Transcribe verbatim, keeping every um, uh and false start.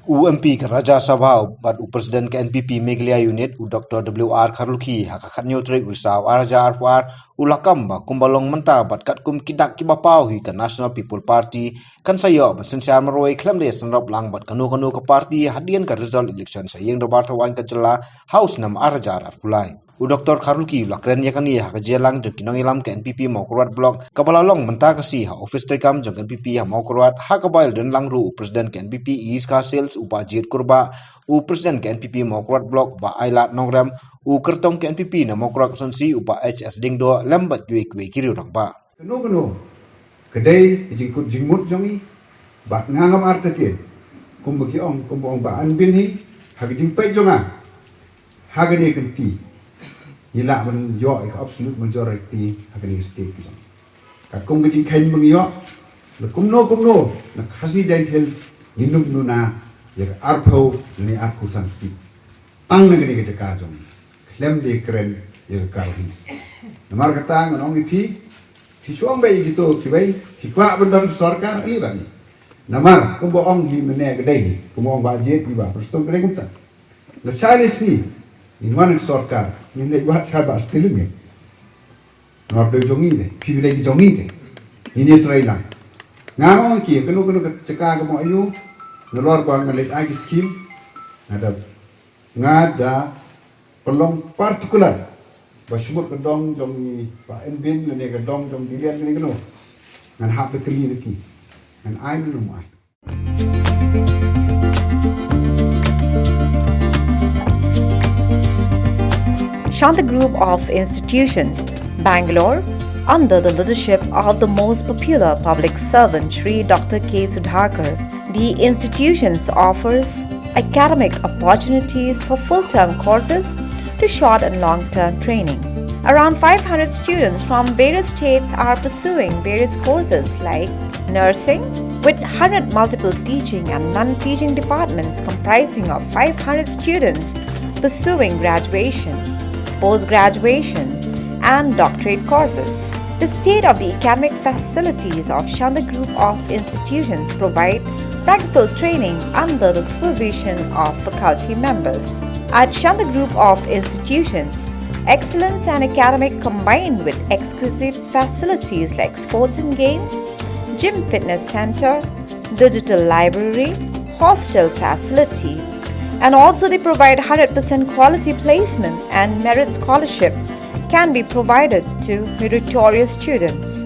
U M P ka Rajya Sabha bad u President ka N P P Meghalaya Unit, u Doctor W R Kharlukhi, ha ka khatnyo tarik Risaw ar hajar arphew ar, u la kam ba kumba long mynta bad katkum ki dak kiba paw hi ka National People Party kan sa ïoh ban synshar marwei khlem da ïasynrop lang bad kano kano ka party hadien ka result election sha ïing dorbar thawaiñ ka jylla ha u snem ar hajar arphew lai. U Doctor Kharlukhi u la kren ïa kane ha ka jingïalang jong ki nongïalam ka N P P Mawkyrwat Block kaba la long mynta ka sngi ha office treikam jong ka N P P ha Mawkyrwat, ha kaba ïadon lang ruh u President ka N P P East Khasi Hills u Bah Jied Kurbah, u President ka N P P Mawkyrwat Block Bah Ailad Nongrem, u kyrtong ka N P P na Mawkyrwat Constituency u Bah H S Diengdoh lem bad kiwei kiwei ki riew rangbah. Kano kano ka dei ka jingkut jingmut jong ngi, bad nga ngam artatien, kumba ki ong, kumba ong Bah N. Byn hi, ha ka jingpeit jong nga ha kane ka lynti, ngi lah ban ïoh ïa ka absolute majority ha kane ka state ka jong ngi. Katkum ka jingkheiñ ba ngi ïoh, la kumno kumno na Khasi Jaintia Hills ngin ym duna ïa ka arphew ne arphew san seat tang na kane ka jaka jong ngi, khlem da kren ïa ka Garo Hills. Namar kata ngan ong ïa phi, phi shu ong beit ïa kito kiwei, phi kwah ban don sorkar, ale bad ngi. Namar kumba ong hi mynne ka dei hi, kumba ong Bah Jied, kumba Bah Prestone, ka dei kumta. Lashai lashisngi ngin wan ha sorkar, ngin leit wad shai Bah Stilin. Namar ba dei jong ngi te, phi ba dei jong ngi te, ngin ïatrei lang. Nga ong ïa ki, kano kano ka jaka ka mut aïu, nalor ba ngan leit ai ki skim, nga da, nga da pynlong particular ba shu mut ka dong jong i Bah N. Byn lane ka dong jong i Bah Lian lane kano, ngan hap da kylli da ki, ngan ai ne ym ai. Shanta Group of Institutions, Bangalore, under the leadership of the most popular public servant Shri Doctor K. Sudhakar, the institutions offers academic opportunities for full-term courses to short and long-term training. Around five hundred students from various states are pursuing various courses like nursing, with one hundred multiple teaching and non-teaching departments comprising of five hundred students pursuing graduation, post-graduation, and doctorate courses. The state-of-the-academic facilities of Shanta Group of Institutions provide practical training under the supervision of faculty members. At Shanta Group of Institutions, excellence and academic combined with exquisite facilities like sports and games, gym fitness center, digital library, hostel facilities, and also they provide one hundred percent quality placement and merit scholarship can be provided to meritorious students.